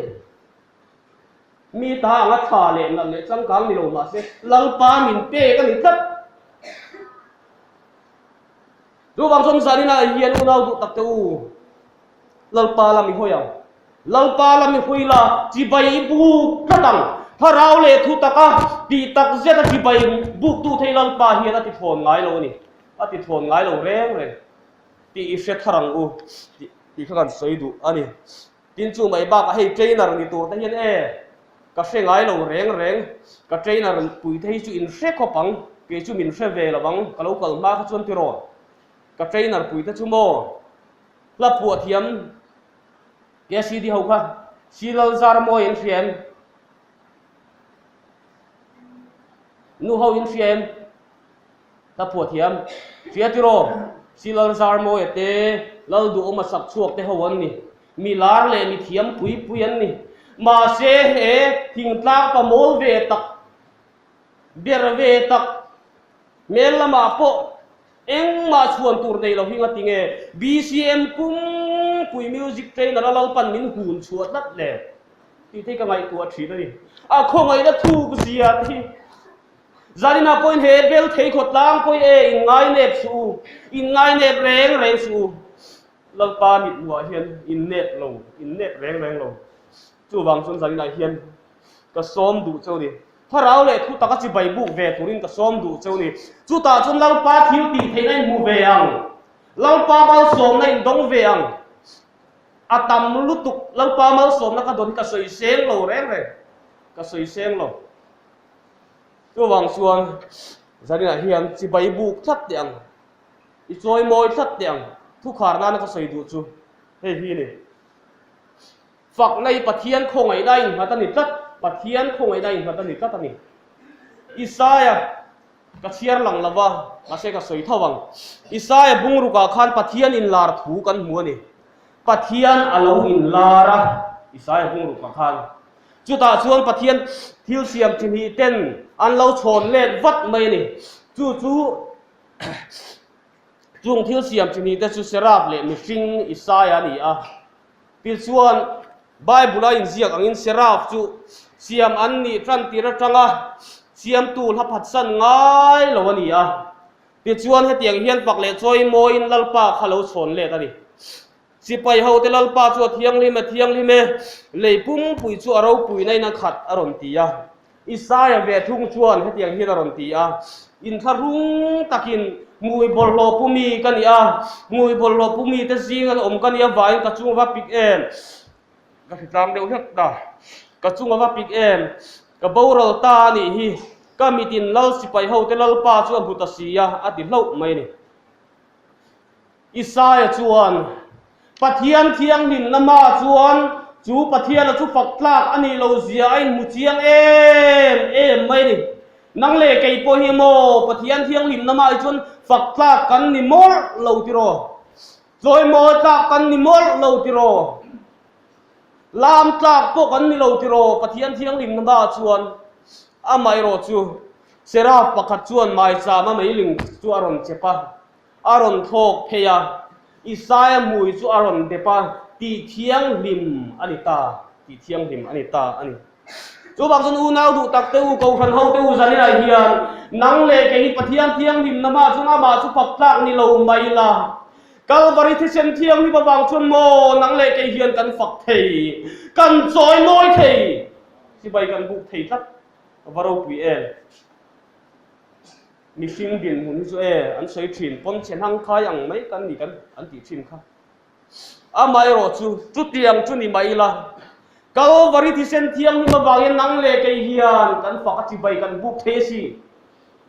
Mi ta anga tha leh nalh leh changkang ni lo mahse Lalpa min pek a ni tlat. Chuvang chuan zaninah hian unau duh tak te u, Lalpa lam i hawi ang. Lalpa lam i hawi la, chibai i buk tlat ang. Thlarau leh thu taka tih tak zet a chibai buktu thei Lalpa hian a ti thawn ngai lo a ni. A ti thawn ngai lo reng reng tih i hre thar ang u tih kha kan sawi duh a ni. Tin chu mai bakah hei trainer ni tur te hian e ka hre ngai lo reng reng, ka trainer pui te hi chu in hre khawp ang, kei chu min hre ve lo ang, ka lo kal hma kha chuan tiraw ka trainer pui te chu maw hla phuah thiam KCD ho kha Silal zar mawi an hria em? Nu ho in hria em? Hla phuah thiam hria tiraw? Silal zar mawia te, Lal duhawma sak chhuak te ho an ni. Mi lar leh mi thiam pui pui an ni. Mahse he thingtlang pa mawl ve tak, ber ve tak, hmel lamah pawh engmah chhuan tur nei lo hi nga tinge BCM pum pui music trainer a Lalpan min hun chhuah tlat le tih te hi ka ngaihtuah thin a ni. A khawngaihna thuk zia te hi. Zaninah pawhin he bel thei khaw tlang pawhin e in ngainep suh u, in ngainep reng reng suh u. Lalpa mithmuhah hian in nep lo, in nep reng reng lo. Chuvang chuan zaninah hian ka sawm duh cheu ni. Thlarau leh thu taka chibai buk ve turin ka sawm duh cheu ni. Chutah chuan Lalpa thil tih theihna in hmu ve ang. Lalpa malsawmna in dawng ve ang. A tam lutuk Lalpa malsawmna ka dawn hi ka sawi seng lo reng reng. Ka sawi seng lo. Chuvang chuan zaninah hian chibai buk tlat teh ang, i chawi mawi tlat teh ang, thukhar nana ka sawi duh chu hei hi a ni. Fakna hi Pathian khawngaihna a innghat a ni tlat, Pathian khawngaihna a innghat a ni tlat a ni. Isaia ka chhiar lang lo va, mahse ka sawi tho ang. Isaia bungrukah khan Pathian inlar thu kan hmu a ni. Pathian a lo inlar a, Isaia bungrukah khan. Chutah chuan Pathian thil siam chi hnih ten an lo chhawn let vat mai a ni. Chu chu chung thil siam chi hnih te chu Seraf leh mihring Isaia a ni a. Tichuan, Bible a inziak angin Seraf chu siam an nih tan tir atanga siamtu hla phatsan ngai lo a ni a. Tichuan, hetiang hian fak leh chawi mawiin Lalpa kha lo chhawn let a ni. Sipai hote Lalpa chu a thianghlim e, thianghlim e, lei pumpui chu a ropuina in a khat, a rawn ti a. Isaia ve thung chuan hetiang hian a rawn ti a, Inthlahrung takin hmui bawlhhlawh pu mi ka ni a, hmui bawlhhlawh pu mite zinga awm ka nih avangin ka chung a va pik em, ka hritlang deuh hlek ta, ka chung a va pik em, ka boral ta a nih hi, ka mitin Lal sipai hote Lalpa chu a hmu ta si a, a ti hlauh mai a ni. Isaia chuan, Pathian thianghlimna hma chuan chu Pathiana chu fak tlak a nih lo zia a inhmu chiang em em mai a ni. Nang leh kei pawh hi maw Pathian thianghlimna hma hi chuan fak tlak kan ni mawlh lo tiraw? Chawimawi tlak kan ni mawlh lo tiraw? Lam tlak pawh kan ni lo tiraw? Pathian thianghlimna hma chuan amaherawh chu Seraf pakhat chuan maichama meiling chu a rawn chep a. A rawn thlawk phei a, Isaia hmui chu a rawn dep a, tih thianghlim a ni ta, tih thianghlim a ni ta a ni. Chuvang chuan unau duh tak te u, Kohhran ho te u zaninah hian nang leh kei hi Pathian thianghlimna hma chuan amah chu fak tlak ni lo mai la. Kalvari thisen thianghlim avang chuan maw nang leh kei hian kan fak thei, kan chawi mawi thei, chibai kan buk thei tlat, va ropui em. Mihring dinhmun hi chu e, an sawi thin, pawn chhe hnang khai ang mai kan ni kan an tih thin kha. Amaherawh chu, chutiang chu ni mai ila, Kalvari thisen thianghlim avangin nang leh kei hian kan fak a chibai kan buk thei a si.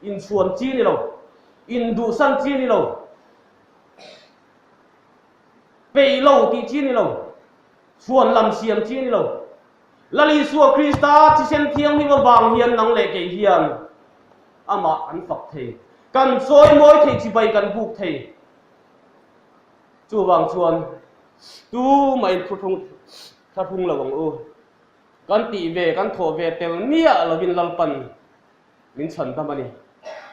Inchhuan chi ni lo, induhsan chi ni lo, peih lo tih chi ni lo. Chhuan lam siam chi a ni lo. Lal Isua Krista thisen thianghlim avang hian nang leh kei hian amah kan fak thei. Kan chawi mawi thei chibai kan buk thei. Chuvang chuan tumah in thuthlung thlahrung lo ang u. Kan tih ve, kan thawh ve tel miah lovin Lalpan min chhan dam a ni.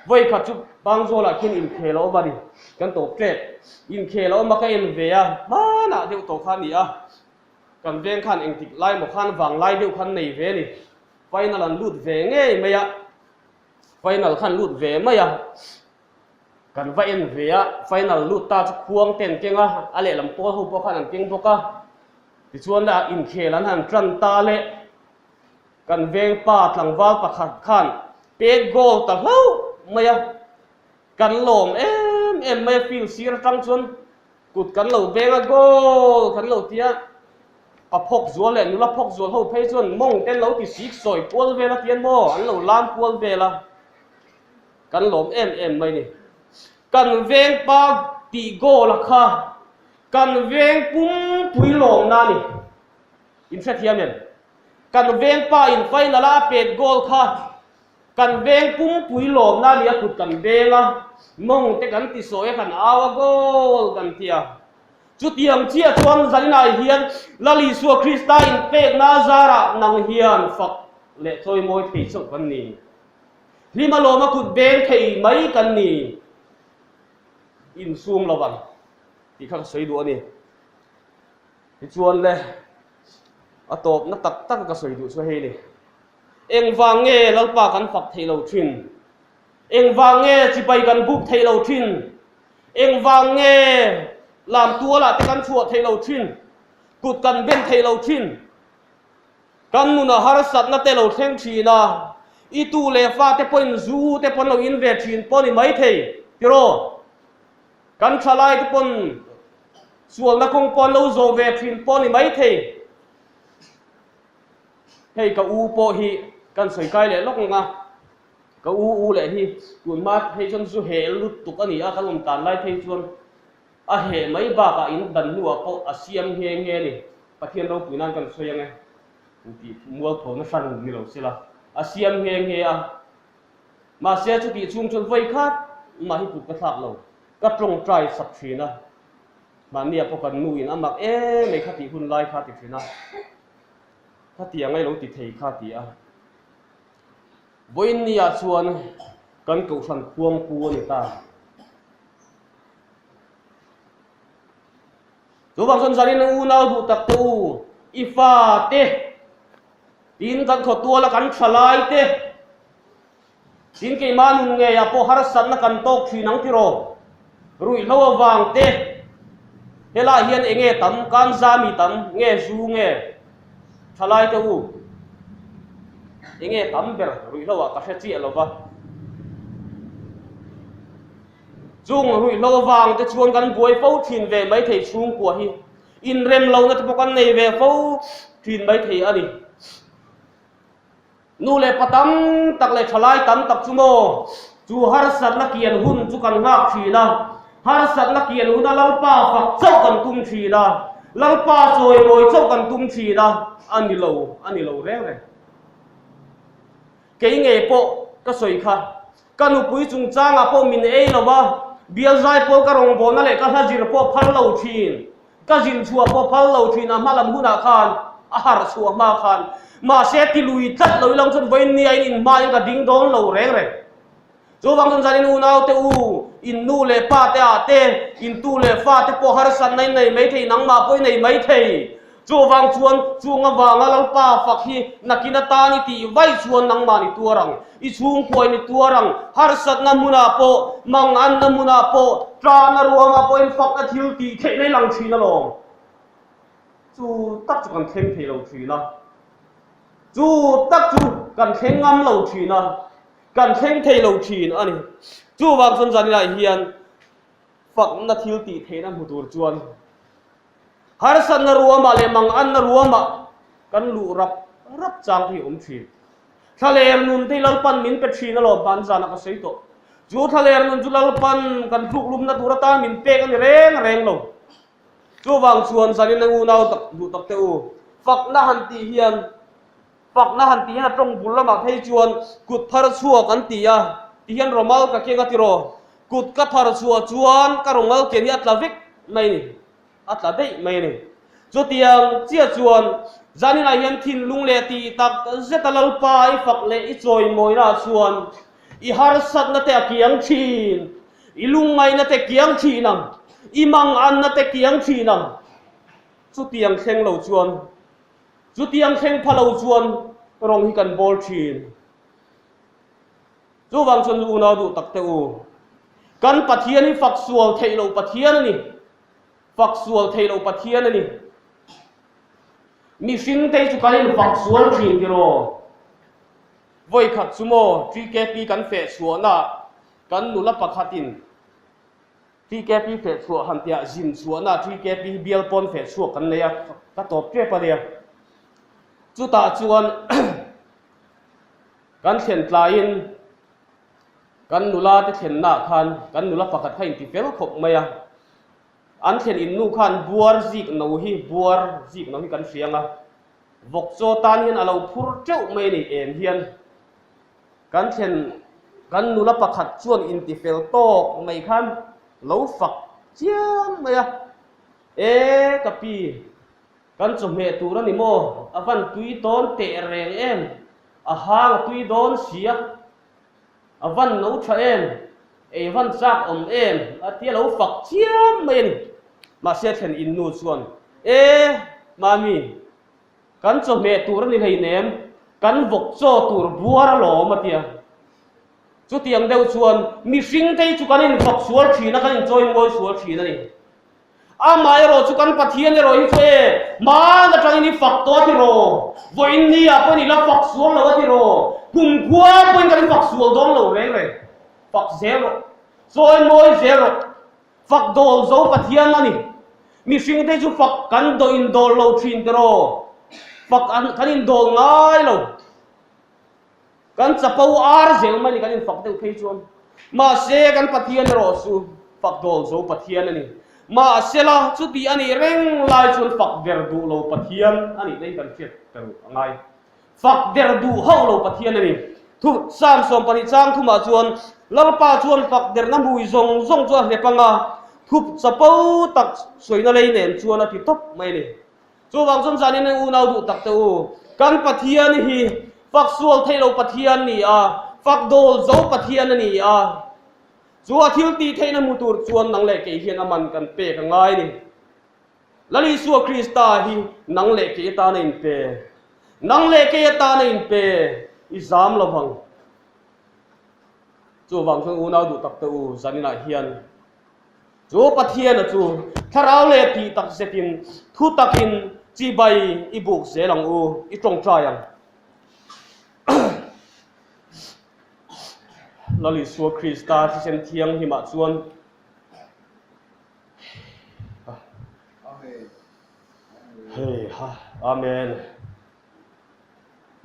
Vawi khat chu Pangzawlah khian inkhel a awm a ni. Kan tawp tep. Inkhel a awm a, ka en ve a, hmanah deuh tawh kha a ni a. Kan veng khan engtik lai maw khan vanglai deuh khan nei ve a ni. Final an lut ve ngei mai a, final khan lut ve mai a. Kan va en ve a, final lut ta chu khuang te an keng a, a lehlam pawl ho pawh khan an keng bawk a. Tichuan la inkhel an han tan ta le. Kan veng pa tlangval pakhat khan pet goal ta hlauh mai a, kan lawm em em mai a, field sir atang chuan kut kan lo beng a, goal kan lo ti a, pa phawk zual leh nula phawk zual ho phei chuan mawng te an lo ti sik sawi kual vel a tian maw an lo lam kual vel a, kan lawm em em mai ni. Kan veng pa tih goal a kha kan veng pumpui lawmna a ni. Inhrethiam em? Kan veng pa in final a a pet goal kha kan veng pumpui lawmna a ni a kut kan beng a, mawng te kan ti sawi a kan au a goal kan ti a. Chutiang chiah chuan Zaninai hian Lal Isua Krista inpekna a zarah nang hian fak leh chawimawi thei chauh kan ni. Hlim a lawm a kut beng thei mai kan ni. Insum lovang tih kha ka sawi duh a ni. Tichuan le, a tawpna tak tak ka sawi duh chu hei ni. Engvang nge Lalpa kan fak thei lo thin? Engvang nge chibai kan buk thei lo thin? Engvang nge lam tualah te kan chhuah thei lo thin? Kut kan ben thei lo thin? Kan nuna harsatna te lo thleng thin a, i tu leh fate pawhin zu te pawn lo in ve thin pawh ni maithei, tiraw? Kan thalai te pawn sualna kawng pawh an lo zawh ve thin pawh a ni maithei. Hei ka u pawh hi kan sawi kai leh lawk ang a, ka u u leh hi tun hma phei chuan zu heh lutuk a ni a, kan awm tan lai phei chuan a heh mai bakah in dan hnuah pawh a siam nghe nghe a ni. Pathian ropui nan kan sawi ang e, intih mualpho na hran ni lo sela a siam nghe nghe a. Mahse chutih chhung chuan vawi khat mah hi kut ka thlak lo, ka tawngtai sak thin a, mahnia pawh kan nu in a mak em mai kha tih hun lai kha ti thin a, khatiang a i lo ti thei kha ti a. Vawiin ni ah chuan kan kohhran khuangpu a ni ta. Chuvang chuan zanin unau duh tak te u, i fa te, Tin, kan khawtuala kan tha lai te, tin keimah nun ngeiah pawh harsatna kan tawk thin ang tiraw? Ruihhlo avang te, helaiah hian eng nge tam, kan zami tam nge zu nge tha lai te u? Eng nge tam ber ruihhlo ah ka hre chiah lo va. Chung ruihhlo avang te chuan kan buai fo thin ve maithei chhungkua hi. Inrem lohna te pawh kan nei ve fo thin mai thei a ni. Nu leh pa tam tak leh thalai tam tak chu maw chu harsatna kian hun chu kan nghak thin a, harsatna kian huna Lalpa fak chauh kan tum thin a, Lalpa chawimawi chauh kan tum thin a, a ni lo, a ni lo reng reng. Kei ngei pawh ka sawi kha, ka nupui chungchangah pawh min ei lo va, bial zai pawl ka rawngbawlna leh ka hla zir pawh phal lo thin, ka zin chhuah pawh phal lo thin a hma lam hunah khan, a harh chhuah hma khan. Mahse ti lui tlat lo ilang chuan vawiin nia in inhmain ka ding dawn lo reng reng. Chuvang chuan zanin unaute u, in nu leh pa te ah te, in tu leh fa te pawh harsatna in nei mai thei, nangmah pawh i nei mai thei. Chuvang chuan chung avanga Lalpa fak hi nakin atan i tih vaih chuan nangmah ni tuar ang, i chhungkua in i tuar ang, harsatna hmunah pawh, manganna hmunah pawh, ṭahna ruamah pawh in fakna thil tih theihna i lang ṭhin alawm. Chu tak chu kan thleng thei lo ṭhin a, chu tak chu kan thleng ngam lo ṭhin a. Kan thleng thei lo thin a ni. Chuvang chuan zaninah hian fakna thil tih theihna hmu tur chuan harsatna ruamah leh manganna ruamah kan luh rap rap chang te hi a awm thin. Thlaler nun te hi Lalpan min pe thin alawm hman zanah ka sawi tawh. Chu thlaler nun chu Lalpan kan tluklumna tur atan min pek a ni reng reng lo. Chuvang chuan zanin a unau tak duh tak te u, fakna han tih hian, fakna han tih hian a tawng bul lamah phei chuan kut phar chhuak an ti a, ti hian rawmal ka keng a ti raw. Kut ka phar chhuah chuan ka rawmal ken hi a tla vek mai a ni, a tla daih mai a ni. Chutiang chiah chuan zaninah hian thinlung leh tih tak zeta Lalpa i fak leh i chawimawinaah chuan I harsatna te a kiang thin, i lungngaihna te kiang thin ang, i manganna te kiang thin ang. Chutiang thleng lo chuan, chutiang thleng pha lo chuan rawng hi kan bawl thin. Chuvang chuan unau duh tak te u, kan Pathian hi fak sual theih loh Pathian a ni, fak sual theih loh Pathian a ni. Mihring te hi chu kan infak sual thin tiraw? Vawikhat chu maw TKP kan feh chhuahna kan nula pakhatin TKP feh chhuah han tiah zin chhuahna TKP hi bial pawn feh chhuak kan nei a, ka tawp tep a nia. Chutah chuan kan thlen tlaiin kan nula te thlennaah khan kan nula pakhat kha inti fel khawp mai a, an thlen innu khan buar zik no hi buar zik no hi kan hriang a, Vawk chaw tan hian a lo phur teuh mai a ni em hian kan thlen kan nula pakhat chuan intifel tawk mai khan lo fak chiam mai a, E ka pi, kan chawhmeh tur a ni maw? A van tui tawn teh reng em? A hang a tui dawn si a, a van no tha em? Ei van chak awm em? A tia lo fak chiam mai a ni. Mahse thlen in nu chuan, E Mami, kan chawhmeh tur a ni hleinem, kan vawk chaw tur buar alawm a tia. Chutiang deuh chuan mihring te hi chu kan infak sual thin a, kan inchawi ngawi sual thin a ni. Amah erawh chu kan Pathian erawh hi chu e, hmaan atangin i fak tawh a ti raw, vawiin ni ah pawhin i la fak sual lo a ti raw, kumkhua pawhin kan fak sual dawn lo reng reng, fak zel rawh, chawi mawi zel rawh, fak dawl zo Pathian a ni. Mihring te chu fak kan dawh indawl lo thin ti raw, fak an kan indawl ngai lo. Kan chapo ar zel mai ni kan infak deuh phei chuan. Mahse kan Pathian erawh chu fak dawl zo Pathian a ni. Mahsela chuti a nih reng lai chuan fak der duh lo Pathian a nih na hi kan hriat tel a ngai. Fak der duh hauh lo Pathian a ni. Thu Psalm 12 chang thumah chuan Lalpa chuan fak derna hmui zawng zawng chu a hlep ang a, thup chapo tak sawina lei nen chuan a ti tawp mai a ni. Chuvang chuan zanin an unau duh tak te u, kan Pathian hi fak sual theih lo Pathian ni a, fak dawl zo Pathian a ni a. Chu a thil tih theihna hmu tur chuan nang leh kei hian a man kan pek a ngai a ni. Lal Isua Krista hi nang leh kei atan a inpe. Nang leh kei atan a inpe i zam lo vang. Chuvang chuan unau duh tak te u, zaninah hian Chu Pathiana chu thlarau leh tih tak zetin thu takin chibai i buk zel ang u, i tawngtai ang. Lal Isua Krista thisen thianghlimah chuan Hei ha, Amen.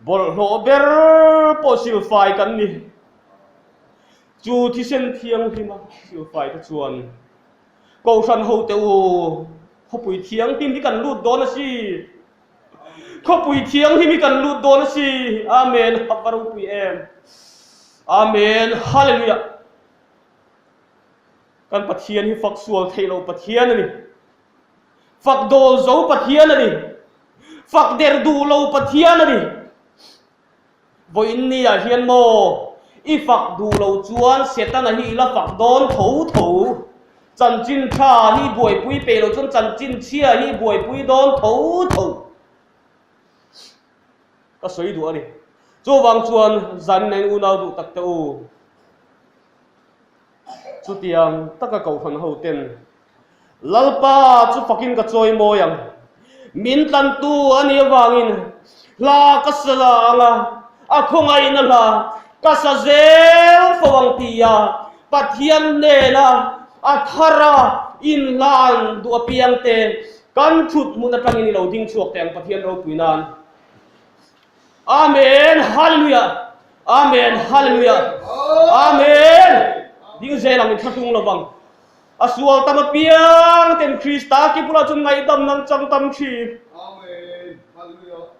Bawlhhlawh ber pawh silfai kan ni. Chu thisen thianghlima silfai te chuan Kohhran hote u, khawpui thianghlim hi kan lut dawn a si. Khawpui thianghlim hi kan lut dawn a si. Amen. A va ropui em. Amen. Hallelujah. Kan Pathian hi fak sual theih loh Pathian a ni. Fak dawl zo Pathian a ni. Fak der duh lo Pathian a ni. Vawiin ni ah hian maw i fak duh lo chuan Setana hi i la fak dawn tho tho. Chanchin tha hi buaipui peih lo chuan chanchin chhia hi buaipui dawn tho tho. Ka sawi duh a ni. Chuvang chuan zanin ah in unau duh tak te u. Chutiang taka kohhran ho ten Lalpa chu fakin ka chawi mawi ang. Min tlantu a nih avangin hla ka sa la ang a, a khawngaihna hla ka sa zel fo ang tia Pathian hnena a thara inhlan duh apiangte kan thut hmun atangin i lo ding chhuak teh ang Pathian ropui nan. Amen Hallelujah Amen Hallelujah Amen Ding zel ang in thlahlung lovang. A sual tam apiang ten Krista ki bulah chuan ngaihdam nan chang tam thin. Amen. Hallelujah.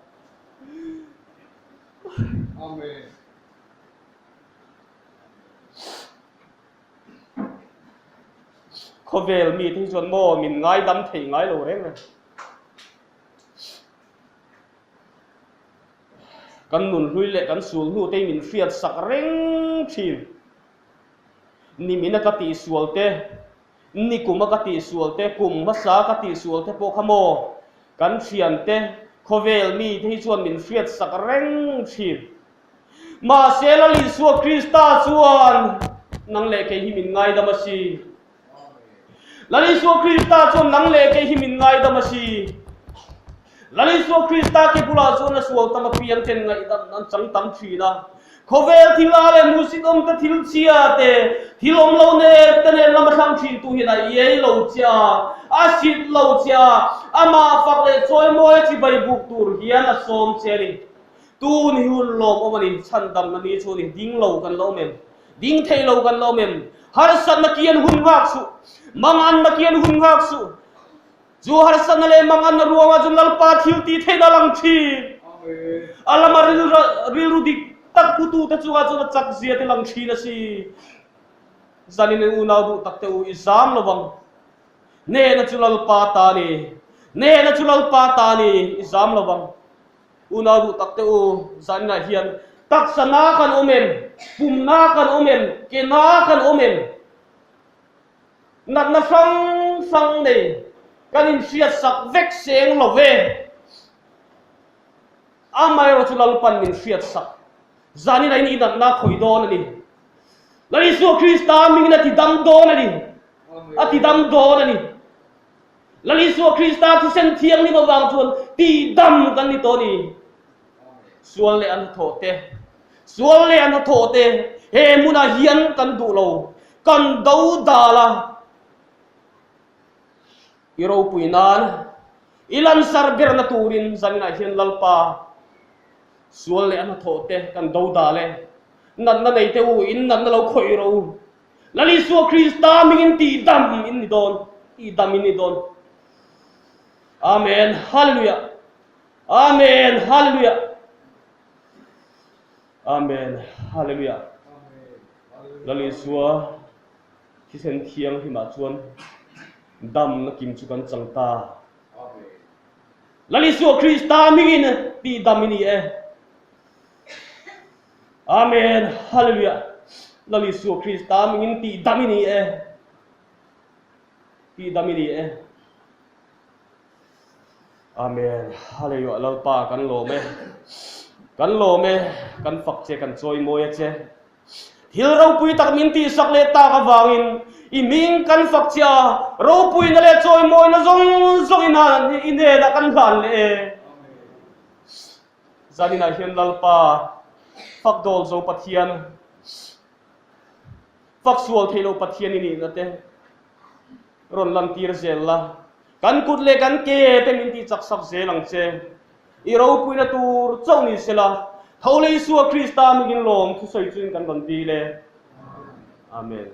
Amen. Khawvel mi te hi chuan maw min ngaidam thei ngai lo reng reng. Kan nun hlui leh kan sul hnu te hi min hriat sak reng thin. Nimina ka tihsual te, nikuma ka tihsual te, kum hmasa ka tihsual te pawh kha maw kan thian te, khawvel mi te hi chuan min hriat sak reng thin. Mahse Lal Isua Krista chuan nang leh kei hi min ngaidam a si. Lal Isua Krista chuan nang leh kei hi min ngaidam a si. Lal Isua Krista ke bulah chuan a sual tam apiang ten ngaihdam an chang tam thin a. Khawvel thil a leh hmuhsit awm te thil chhia te, thil awm lo nek te nen lam a thlang thin tu hian a iai lo che a, a sit lo che a, amah fak leh chawimawi a chibai buk tur hian a sawm che a ni. Tun hi hun lawmawm a ni, chhandamna ni chu a ni, ding lo kan la awm em? Ding thei lo kan la awm em? Harsatna kian hun nghak suh, manganna kian hun nghak suh. Chu harsatna leh manganna ruangah chuan Lalpa thil tih theihna a lang thin. A lama rilru dik tak putute chungah chuan a chak zia te lang thin a si. Zanin in unau duh tak te u i zam lo vang. Nehna chu Lalpa ta a ni. Nehna chu Lalpa ta a ni, i zam lo vang. Unau duh tak te u, zaninah hian taksa na kan awm em? Pum na kan awm em? Ke na kan awm em? Natna hrang hrang nei kan inhriat sak vek seng lo ve. Amaherawh chu Lalpan min hriat sak. Zaninah in i natna khawih dawn a ni. Lal Isua Krista mingin a ti dam dawn a ni. A ti dam dawn a ni. Lal Isua Krista thisen thianghlim avang chuan tihdam kan ni tawh a ni. Sual leh an hnathawh te, sual leh an hnathawh te he hmunah hian kan duh lo, kan do dal a. I ropui nan, i lansar berna turin zaninah hian Lalpa sual leh an hnathawh te kan do dal e. Natna nei te u, in natna lo khawih rawh u. Lal Isua Krista mingin tihdam in ni dawn, tihdam in ni dawn. Amen. Hallelujah. Amen. Hallelujah. Amen. Hallelujah. Lal Isua thisen thianghlimah chuan damna kim chu kan chang ta. Lal Isua Krista mingin tihdam in ni e. Amen Hallelujah Lal Isua Krista mingin tih dam i ni e tih dam i ni e Amen Hallelujah Lalpa kan lawm e kan lawm e kan fak che kan chawi mawi a che thil ropui tak min tih sak leh tak avangin i ming kan fak che a ropuina leh chawi mawina zawng zawng in i hnenah kan hlan leh e Zaninah hian Lalpa fak dawl zo Pathian, fak sual theih loh Pathian i nihna te rawn lantir zel la, kan kut leh kan ke te min tih chak sak zel ang che. I ropuina tur chauh ni sela, tho leh Isua Krista mingin lawm thusawi chuin kan rawn dil e. Amen.